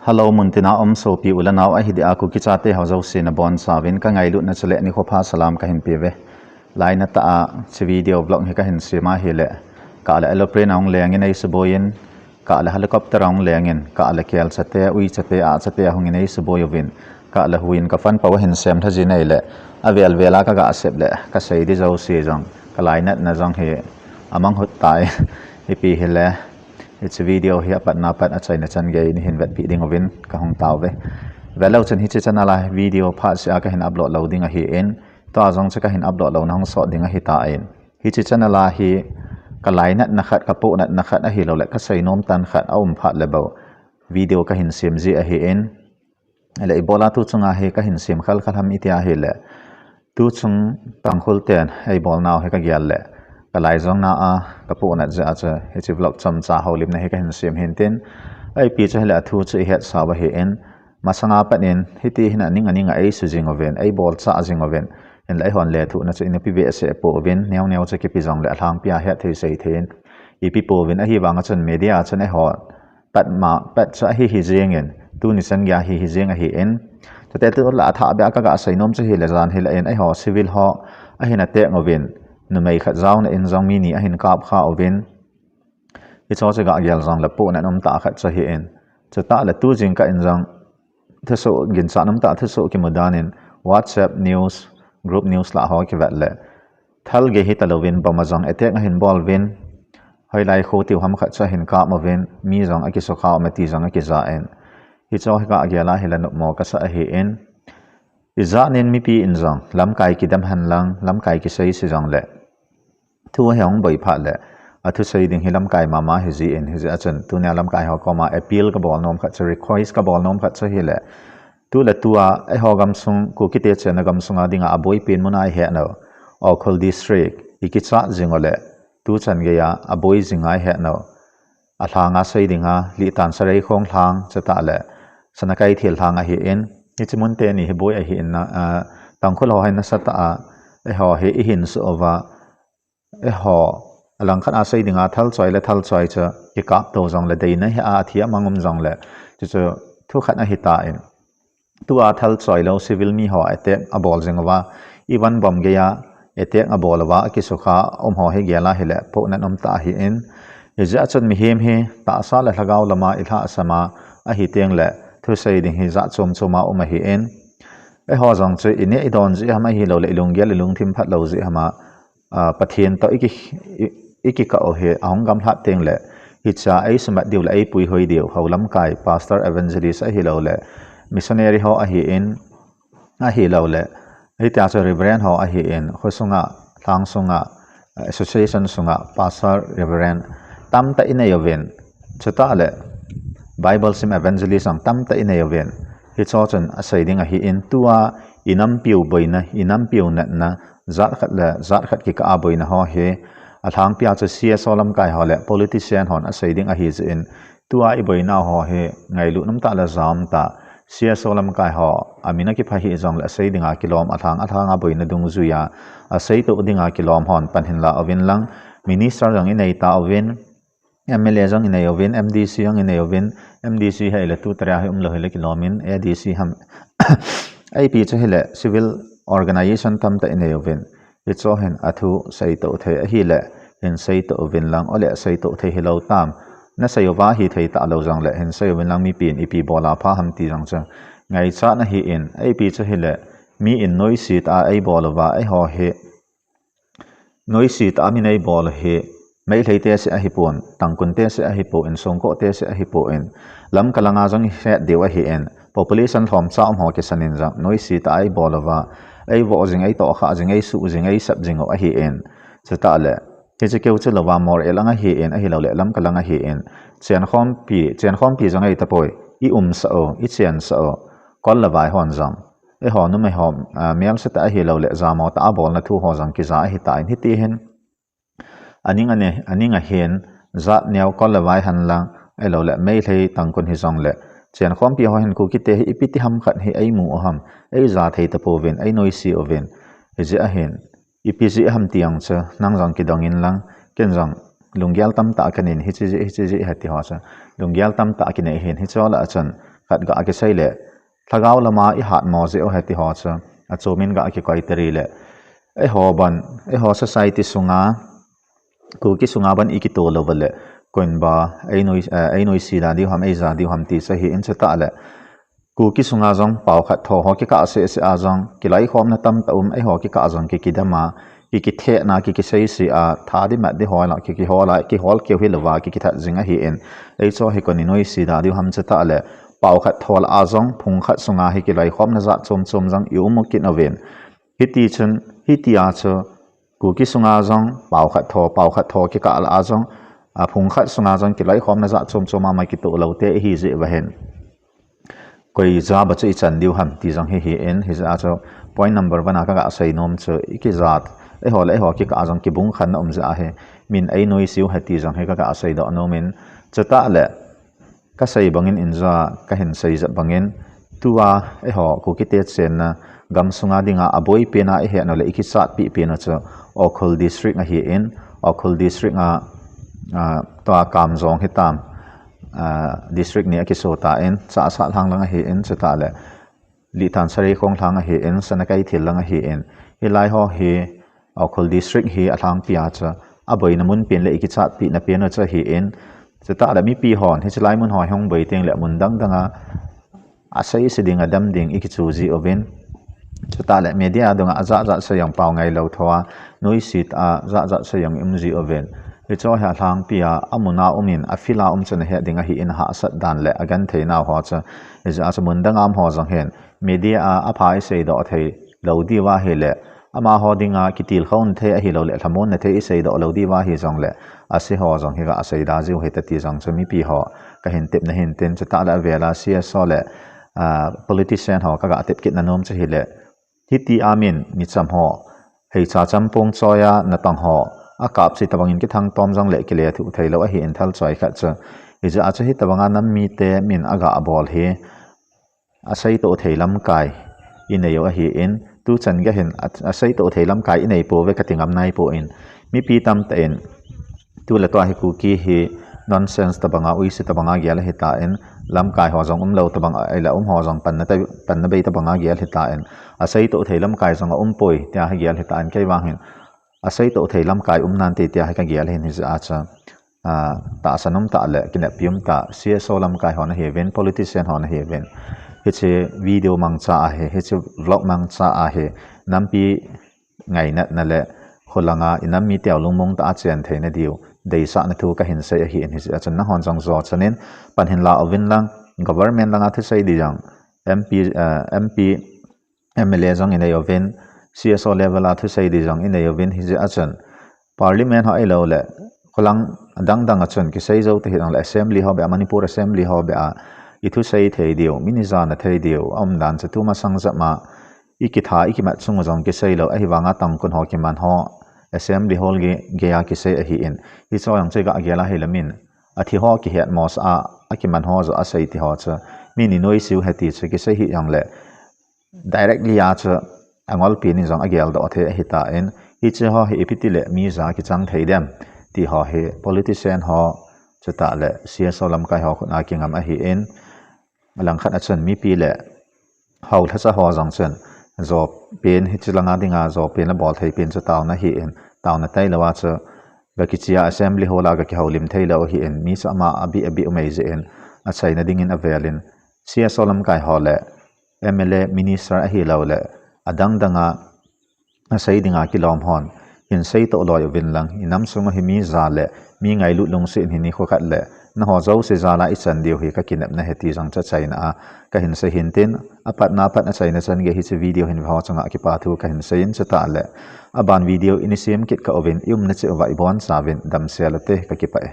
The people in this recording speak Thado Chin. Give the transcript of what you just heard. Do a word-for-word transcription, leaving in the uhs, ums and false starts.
Hello, muntina um sopi u le nau ahi dia Kuki chate ho jouse nabonchauvin kangailutna chule nikho pha salam kahin peuve. Lainat tah a hiche video vlog hi kahin sem ahile, kah le aeroplane ahung lengin eisuboiyin, kah le helicopter ahung lengin, kah le kelchate, uichate, ahchate ahungin eisuboiyin, kah le huiyin kaphone pou ahin sem lha jin ahile, avel vel a kaga sep le kasei di jouse jong, kalainatna jong hi amang hut tai. Ipi hile, hiche video hi apatna pat achaina chan gei neihin vetpeh diuvin kahung taove. Velou chun hiche channel a video phatseh a kahin upload lou ding ahin, tua jong chu kahin upload louna hung sot ding ahitan, hiche channel a hi kalainatna khat, kapohnatna khat ahiloule kaseinom tan khat aum phat le bou video kahin sem ji ahin. Ahile ibola tuchunga hi kahin sem khalkhal ham iti ahile, tuchung Tangkhul ten eibolnau hi kagel le, kalai jong na a, kapohnat jeh a chu hiche vlog chomcha houlimna hi kahin sem hintin, ipi chu hile athu chu ihetsauva ahin, masanga pat in hiti hin aning aning a eisujing uvin, eibolchah jing uvin, hinla eihon lethuhna chu ina pe behseh pouvin, neo neo chu kipe jongle alhangpia hetthei seithei in ipe pouvin, ahivanga chun media chun eiho patma pat chu ahi hijengin, tuni chan geiya hi hijeng ahin. Chuteng tule athahbeh a kaga seinom chu hile, jan hile in eiho civil ho ahin attack uvin, numei khat jaona in jong mi ni ahin kapkha uvin, hicheho chu gagel jongle pohnat umtah khat chu ahin. Chutah le tu jingkah in jong thusoh, ginchat umtah thusoh kimu dan in WhatsApp news, group news lah ho kivet le, thalgei hitalouvin bomb a jong attack ahin bol uvin, hoilai kho tiu ham khat chu ahin kap uvin, mi jong akisukha ume ti jong akija in, hicheho hi kagel a hile nopmo kasa ahin. Ijat nin mipi in jong lamkai kidem henlang, lamkai kiseise jongle, thu hi ahung boi phat le, athusei ding hi lamkai mama hijin, hijeh a chun tunia lamkai ho koma appeal kabol nom khat chu, request kabol nom khat chu hile, tu le tua eiho gamsung, Kukite chenna gamsunga dinga aboipen mun a ihet nau Ukhrul District ikichat jing ule, tuchan geiya aboi jinga ihet nau, alhanga sei dinga Litan Sareikhong lhang chutah le Sanakaithel lhang ahin, hiche mun teni hi boi ahin, Tangkhul ho hi nasatah a eiho hi ihinsuh uva, eiho alangkhat a sei dinga thalchoi le thalchoi chu kikaptou jongle, deina hi a thi a mang um jongle, chuchu thukhat ahitan, tua thalchoi lou civil mi ho attack abol jing uva, even bomb geiya attack abol uva akisukha um ho hi gel a hile pohnat umtah ahin. Hijeh a chun mihem hi tahsa le lhagao lama ilhahsam a ahitengle, thusei ding hi jat chom chom a um ahin. Eiho jong chu ineh idon jeh ham ahiloule ilunggel ilungthim phat lou jeh ham a, Pathen toh iki, ikikah u hi ahung gamlhat tengle, hichea eisumat diu le eipuihoi diu hou lamkai, pastor, evangelist ahiloule missionary ho ahin, ahiloule hitia chu reverend ho ahin, khosunga, lhang sunga, association sunga pastor, reverend tamtah inei uvin, chutah le Bible sim evangelist jong tamtah inei uvin, hicheho chun asei ding ahin, tua inampiu boina, inampiu natna, jat khat le jat khat kikah a boina ho hi, alhangpia chu C S O lamkai ho le politician hon asei ding ahijeh in, tua iboinau ho hi ngailut umtah le ja umtah, C S O lamkai ho amin akipha hih jongle asei dinga kilom, alhang alhanga boina dungjuia aseitoh dinga kilom hon pan hinla uvin lang, minister jong inei tauvin, M L A jong inei uvin, M D C jong inei uvin, M D C hi ahile tu taria hi umlou hile kilomin, A D C ham, ipi chu hile civil organisation tamtah inei uvin, hicheho hin athu seitoh thei ahile hin seitoh uvin lang, ole seitoh thei hilou tam, nasei uva hithei talou jongle hin sei uvin lang, mipin ipi bol a pha ham ti jong chu ngaichat ahin, ipi chu hile mi in noise tah a eibol uva, eiho hi noise tah a min eibol u hi Meitei te seh ahipon, Tangkhul te seh ahipon, Songkho te seh ahipon, Lamka langa jong ihet diu ahin, population lhomcha um ho kisan in jong noise tah a eibol uva, eivoh jing, eitohkhah jing, eisuh jing, eisep jing u ahin, chutah le hiche keu chu louva Moreh lang ahin, ahiloule Lamka lang ahin, chenkhompi, chenkhompi jong eitapoi, iumsah u, ichensah u, kol le vai hon jong, eiho numei ho, melsetah ahiloule jamo tah a bolna thu ho jong kija ahitan, hiti hin aning, aning ahin, jat neo kol le vai henlang, ahiloule Meitei Tangkhul hijongle, chenkhompi ho hin Kukite hi ipi ti ham khat hi eimu u ham, eija thei tapouvin, ei noise uvin, hijeh ahin, ipi jeh ham ti jong chu nang jong kidong inlang, ken jong lunggel tamtah kanein, hiche jeh, hiche jeh ahi ti ho chu lunggel tamtah kinei ahin, hicheho lah a chun khat ga kisei le, lhagao lama i hat mo jeh u ahi ti ho chu, achumin ga kikoi tari le, eiho ban, eiho society sunga, Kuki sunga ban i kito lou va le, koin ba, ei noi, eh, ei noise da diu ham, ei ja diu ham ti chu ahi in chutah le, Kuki sunga jong pao khat tho ho kikah seh seh a jong, kiloikhomna tamtah um, eiho kikah jong kikidam a, kikithehna, kikiseise a, tha di mat di hol a, kikihol a, kihol keu hi lou va, kikithat jing ahi in. Ei chu hi koin i noise da diu ham chutah le, pao khat tho lah a jong, phung khat sunga hi kiloikhomna jat chom chom jong i um u kit uvin. Hiti chun, hiti a chu, Kuki sunga jong, pao khat tho, pao khat tho kikah lah a jong, a phung khat sunga jong, kiloikhomna jat chom chom a mai kito lou te ihi jeh va hin. Koi ja ba chu i chan diu ham ti jong hi hi in, hijeh a chu point number one a ka ga sei nom chu i kijat, eiho le eiho kikah a jong kibung khanna um jeh ahi, min ei noise u ahi ti jong hi ka ga sei doh nom in, chutah le ka sei bangin in ja ka hin sei jep bangin, tua eiho Kuki te chenna gam sunga dinga aboi pen a i het u le i kichatpi pen u chu Ukhrul district ahi in, Ukhrul district a, a, tua Kamjong hitam, a, district ni a kiso ta in, Chahsang lang ahi in, chutah le, Litan Sareikhong lang ahi in, Sanakeithel lang ahi in, hilai ho hi, Ukhrul district hi alhangpi a chu, aboina mun pen le i kichatpina pen u chu ahi in, chutah le mipi hon, hiche lai mun ho hung boi teng le mun dang dang a, aseise ding, adam ding i kichu ji uvin. Chutah le media dunga ajat jat sei jong pao ngai lou tho a, noise a jat jat sei jong i um ji uvin. Hiche hi alhangpi a, amun a um in, a field a um chun ahet ding ahi in, hahsat dan le agenthei nau ho chu. Hijeh a chu mun dang a um ho jong hin, media a apha i sei doh thei lou diu ahi le, amaho dinga kitilkhouna thei ahi lou le, lhamonna thei i sei doh lou diu ahi jong le, ase ho jong hi ga sei da jiu hite ti jong chu mipi ho ka hin tepna hin tin, chutah le avel a C S O le, a, politician ho ka ga tep kit na nom chu hi le, hiti a min, mi cham ho, heicha champung choi a natong ho, akap chi tabang in kithang tom jong le kile thu thei lou ahi in thal choi khat chu. Hijeh a chu hi tabang a nam mite min a ga bol hi, asei toh thei lamkai i nei u ahi in, tu chan gei hin a, asei toh thei lamkai i nei pouve ka ti ngam nai poi, mipi tamtah in tu le tua hi Kuki hi nonsense tabang a, uise tabang a gel ahi tan, lamkai ho jong um lou tabang a, ahilou um ho jong panna ta, panna bei tabang a gel ahi tan, asei toh thei lamkai jong a um poi tia hi gel ahi tan, kei vang hin asei toh thei lamkai um nante tia hi ka gel ahin, hijeh a chu, a, tahsan um tah le kineppi um tah, C S O lamkai ho nahi uvin, politician ho nahi uvin. Hiche video mangcha ahi, hiche vlog mangcha ahi, nampi ngainatna le kholanga i nam mi teu lungmong tah a chen theina diu deisahna thu ka hin sei ahi in, hijeh a chun nahon jong jo chan in pan hin la uvin lang, government langa thusei di jong, M P, eh, M P, M L A jong i nei uvin, C S O level a thusei di jong i nei uvin, hijeh a chun Parliament ho ahilou le, kholang adang dang a chun kisei jou te hi dang le, Assembly ho beh a, Manipur Assembly ho beh a, i thusei thei diu, min i jana thei diu, a um dan chu tu masang jep a, i kitha, i kimat chung u jong kisei lou, ahivanga tangkun ho kiman ho, Assembly Hall gei, gei a kisei ahi in, hiche jong chu i ga gel a hi le min, athi ho kihet mo sah a, akiman ho joh asei ti ho chu, min i noise u ahi ti chu kisei hi jong le, directly a chu angolpi nin jong agel doh thei ahi tan, hiche ho hi ipi ti le mi ja kichang thei dem ti ho hi politician ho chutah le C S O lamkai ho khut a kingam ahi in, alangkhat a chun mipi le hou lhacha ho jong chun jo pen hiche langa dinga jo pen le bol thei pen chu taona ahi in, taona tailou a chu ga kichia Assembly Hall a ga kihoulim thei lou ahi in, mi chu ama abih abih umei jeh in, achaina dingin avel in, C S O lamkai ho le M L A, minister ahilou le adang dang a, asei dinga kilom hon hin sei toh loi uvin lang, i nam sung a hi mi ja le mi ngailut lungset in hi nikho khat le naho jouse jal a i chan diu hi ka kinepna ahi ti jong chu achaina a ka hin sei hin tin, apatna apat achaina chan gei hiche video hin ve ho chunga kipa thu ka hin sei in, chutah le aban video i ni sem kit kah uvin, i umna cheh uva i boncha uvin damsel ute, ka kipah e.